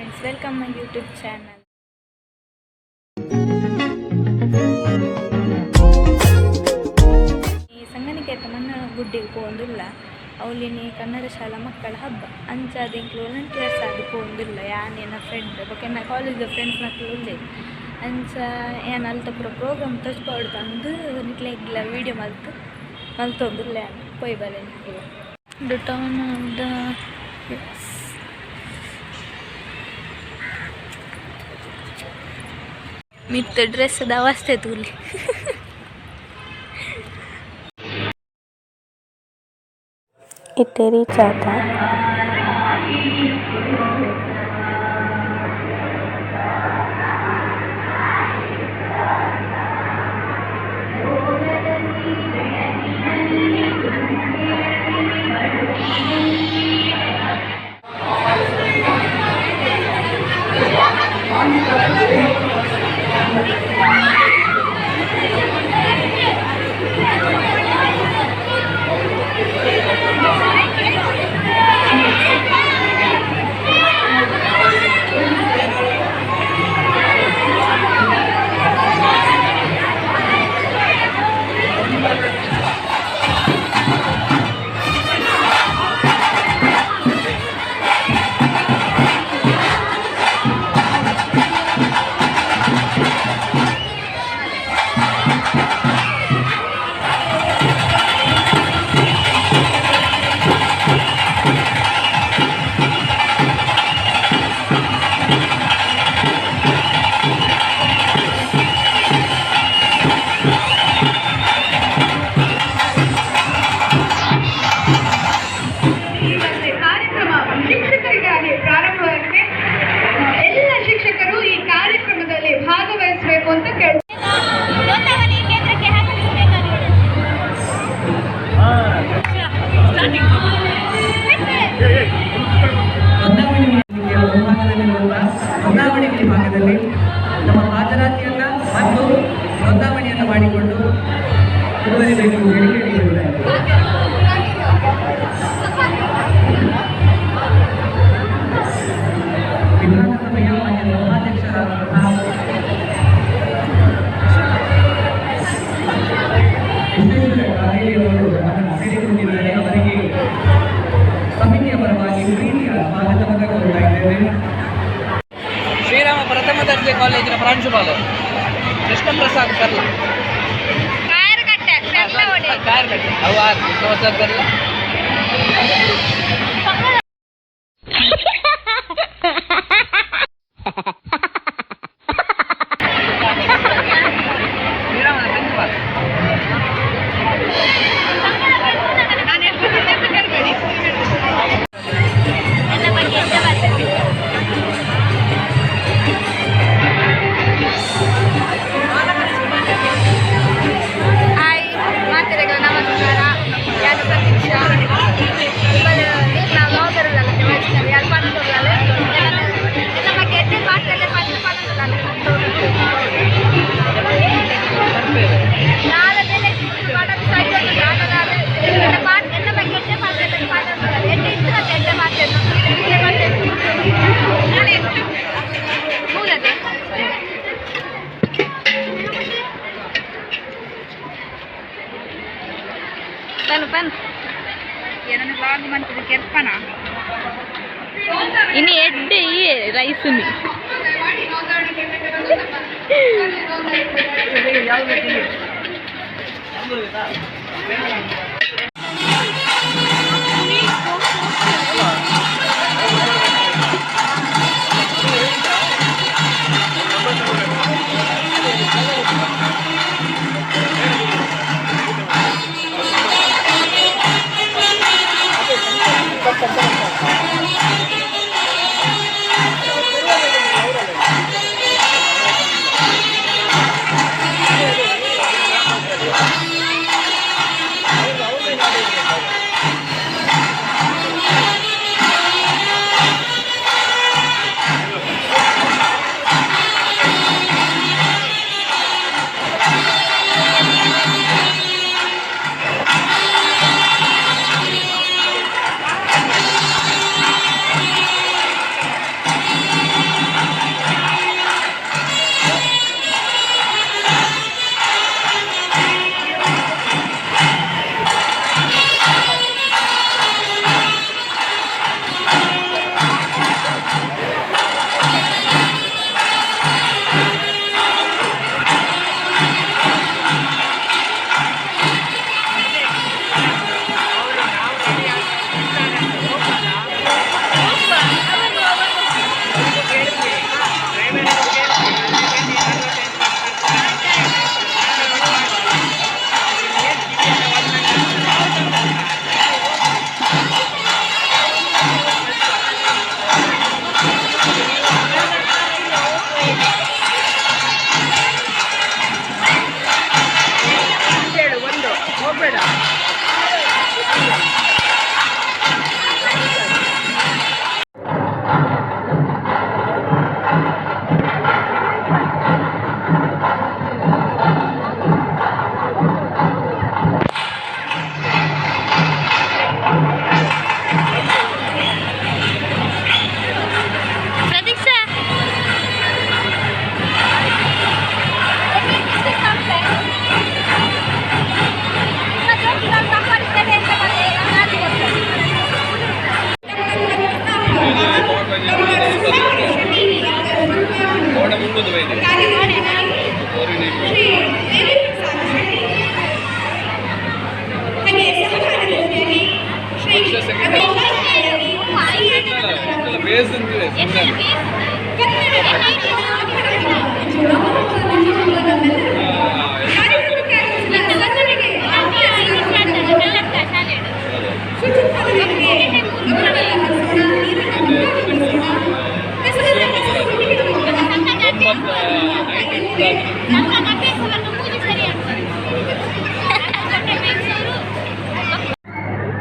Friends, welcome my YouTube channel. ಈ ಸಂಗನಿಕೇತ ಮನ್ನ ಗುಡ್ಡೆಗೆ ಪೋವೊಂದುಲ್ಲ. ಅವ್ಲಿನಿ ಕನ್ನಡ ಶಾಲಾ ಮಕ್ಕಳ ಹಬ್ಬ. ಅಂಚಾದ್ ಎಂಕ್ಲು ವಾಲಂಟಿಯರ್ಸ್ ಆದ್ ಪೋವೊಂದುಲ್ಲ. ಯಾನ್ ಎನ್ನ ಫ್ರೆಂಡ್ ಬೊಕ ಎನ್ನ ಕಾಲೇಜ್ ಫ್ರೆಂಡ್ಸ್ ನಕುಲು ಉಲ್ಲೆರ್. ಅಂಚ ಯಾನ್ ಅಲ್ತ ಪೂರ ಪ್ರೋಗ್ರಾಮ್ ತೋಜ್ಪಾವೊಡು ಪಂದ್ ನಿಕ್ಲೆಗ್ಲ ವೀಡಿಯೋ ಮಲ್ತ್ ಮಲ್ತೊಂದುಲ್ಲೆ ಯಾನ್. ಪೋಯಿ ಬಲೆ ನಿಕುಲು. The town of the ಮಿತ್ತ್ ಡ್ರೆಸ್ ದ ಅವಸ್ಥೆ ತೂಲಿ. ಇತ್ತೆ ರೀಚ್ ಆತ. ಈ ಒಂದು ಕಾರ್ಯಕ್ರಮ ಶಿಕ್ಷಕರಿಗಾಗಿ ಪ್ರಾರಂಭವಾಗಿದೆ. ಎಲ್ಲ ಶಿಕ್ಷಕರು ಈ ಕಾರ್ಯಕ್ರಮದಲ್ಲಿ ಭಾಗವಹಿಸಬೇಕು ಅಂತ ಕೇಳ ನೋಂದಾವಣಿ ಕೇಂದ್ರಕ್ಕೆ ಆಗಮಿಸಬೇಕಾಗಿದೆ. ನೋಂದಾವಣಿ ಮಾಡಲಿಕ್ಕೆ ಮುಂಭಾಗದಲ್ಲಿರುವಂತಹ ನೋಂದಾವಣಿ ವಿಭಾಗದಲ್ಲಿ ನಮ್ಮ ಹಾಜರಾತಿಯನ್ನ ಮತ್ತು ನೋಂದಾವಣಿಯನ್ನು ಮಾಡಿಕೊಂಡು ಮುಂದುವರಿಬೇಕು ಅಂತ ಹೇಳಿ ಕೇಳಿಕೊಳ್ಳುತ್ತಾ ಇದ್ದೇನೆ. ವಿಧಾನಸಭೆಯ ಮಾನ್ಯ ಸಭಾಧ್ಯಕ್ಷರಾದಂತಹ ವಿಶ್ವೇಶ್ವರ ಕಾಗೇರಿಯವರು ನಮ್ಮನ್ನು ಸೇರಿಕೊಂಡಿದ್ದಾರೆ. ಅವರಿಗೆ ಸಮಿತಿಯ ಪರವಾಗಿ ಪ್ರೀತಿಯ ಸ್ವಾಗತವನ್ನು ಕೋರ್ತಾ ಇದ್ದೇವೆ. ಶ್ರೀರಾಮ ಪ್ರಥಮ ದರ್ಜೆ ಕಾಲೇಜಿನ ಪ್ರಾಂಶುಪಾಲರು ಕೃಷ್ಣ ಪ್ರಸಾದ್ ಪೆರ್ಲ. ಕಾಯರ್ಕಟ್ಟೆ ಅವು ಆರು ಕೃಷ್ಣ ಪ್ರಸಾದ್ ಪೆರ್ಲ. ಶ್ರೀರಾಮನ ಪ್ರಿನ್ಸಿಪಾಲ್. ನನ್ನ ಬಗ್ಗೆ ಎಂತ ಮಾತಾಡ್ತೀವಿ? ಹಾಯ್, ಮಾತೆರೆಗಳ ನಮಸ್ಕಾರ. ಯಾರು ಪ್ರತೀಕ್ಷಾ. ನಾವು ಬ್ಲಾಗರ್ ಅಲ್ಲ, ಯಾರು ಪಂತೊಲ್ಲ. ನನ್ನ ಬಗ್ಗೆ ಎಡ್ಡೆ ಪಾತ್ರೆ ಪಂತ ಪನ್ನೊಂದುಲ್ಲ. ನಾಳೆ ಮೇಲೆ ಪಾಠ ಸೈಡ್ ಪಾಠ. ಎನ್ನ ಬಗ್ಗೆ ಎಡ್ಡೆ ಪಾತ್ರೆ ಪಾಠ ಎಡ್ಡೆ ಇತ್ತು. ಎಡ್ಡೆ ಮಾತೆ ಎಡ್ಡೆ ಮಾತೆ ಮೂಲದೆ. ಪನ್ ಪನ್. ಏನನ್ನು ಬ್ಲಾಗ್ ಮಾಡ್ತದೆ ಕೆರ್ಪಣ. ಇನ್ನು ಎಡ್ಡೆ ಈ ರೈಸ್.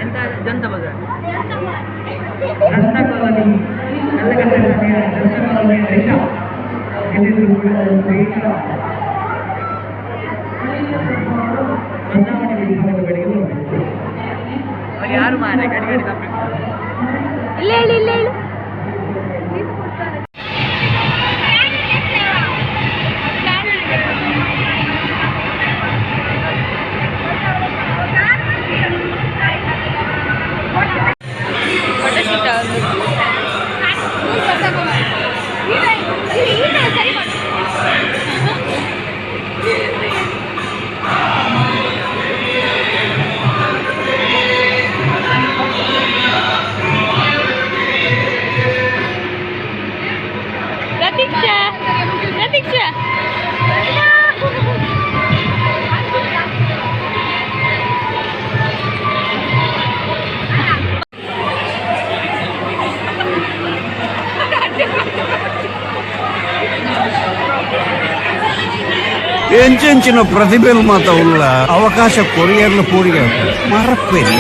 ಎಂತ ಜನತಾ ಬಜಾರ್ ರತ್ನ ಕಾಲೋನಿ ಕಲ್ಲಕಟ್ಟೆ ರತ್ನ ಕಾಲೋನಿಯ ರೈತ ಎಲ್ಲರಿಗೂ ಕೂಡ ಪ್ರೀತಿಯ ಚುನಾವಣೆ ವಿಭಾಗದ ಕಡೆಗೆ ಹೋಗಬೇಕು. ಯಾರು ಮಾರೆ ಗಡಿ ಗಡಿ ತಪ್ಪಿ ಇಲ್ಲ ಹೇಳಿ, ಇಲ್ಲ ಹೇಳು. ಫೋಟೋಶೂಟ್ ಆಗುತ್ತೆ. ಸರಿ ಮಾಡು. ಪ್ರತೀಕ್ಷಾ, ಪ್ರತೀಕ್ಷಾ. ಎಂಚೆಂಚಿನ ಪ್ರತಿಭೆಲು ಮಾತ ಉಳ್ಳ ಅವಕಾಶ ಕೊರಿಯರ್ಲು ಪೂರಿಗೆ ಮರಪ್ಪೇರಿ.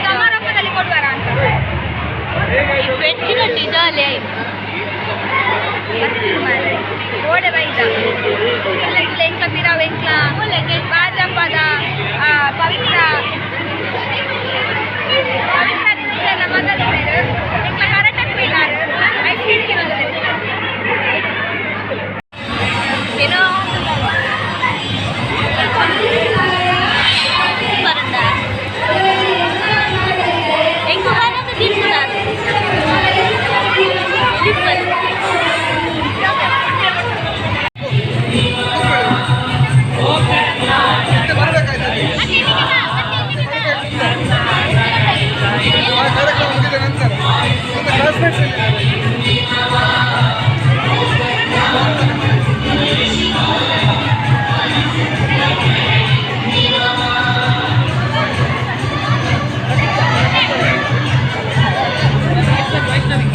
ಸಮಾರಂಭದಲ್ಲಿ ಕೊಡುವಾರ ಅಂತ. ಬೆಚ್ಚಿನ ಜಾಲಿ ಆಯ್ತು. ಓಡೆ ಬೈದ ಇಲ್ಲ ಇಲ್ಲ ಎಂಕ್ಲ ಬಿರಾವ್ ಎಂಕ್ಲ ಬಾಜಂಬದ ಪವಿತ್ರ ಪವಿತ್ರ ನಿಂತೆಲ್ಲ ಮಗದ ಬೇರು ಎಂಕ್ಲ ಕರೆಕ್ಟಾಗಿ ಬೀಳಾರು ಐಸ್ ಕ್ರೀಮ್ ತಿನ್ನೋದು. ಏನೋ ಬರಂದ ಎಂಕು ಬರಂದ ತಿನ್ನುದ. ಕಾರ್ಯಕ್ರಮ ಮುಗಿದ ನಂತರ ಮತ್ತೆ ಕ್ಲಾಸ್ಮೇಟ್ಸ್ ಎಲ್ಲಿದ್ದಾರೆ?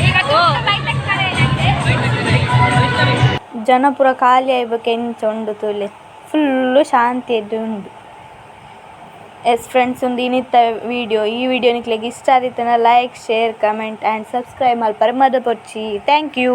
ಈಗ ಬೈತಕ್ ಕಡೆ ಏನಂತೆ? ಜನಪುರ ಖಾಲಿ ಆಯ್ಬೇಕು ಎಂಚ ಉಂಡು ತೂಲೆ, ಫುಲ್ಲು ಶಾಂತಿ ಎದ್ದು ಉಂಡು. ಎಸ್ ಫ್ರೆಂಡ್ಸ್, ಒಂದು ಇನ್ನಿತ್ತ ವಿಡಿಯೋ. ಈ ವಿಡಿಯೋ ನಿಕ್ಲೆಗ್ ಇಷ್ಟ ಆದಿತ್ತನ like, share, comment and subscribe ಮಲ್ಪರೆ ಮದಪೊರ್ಚಿ. Thank you.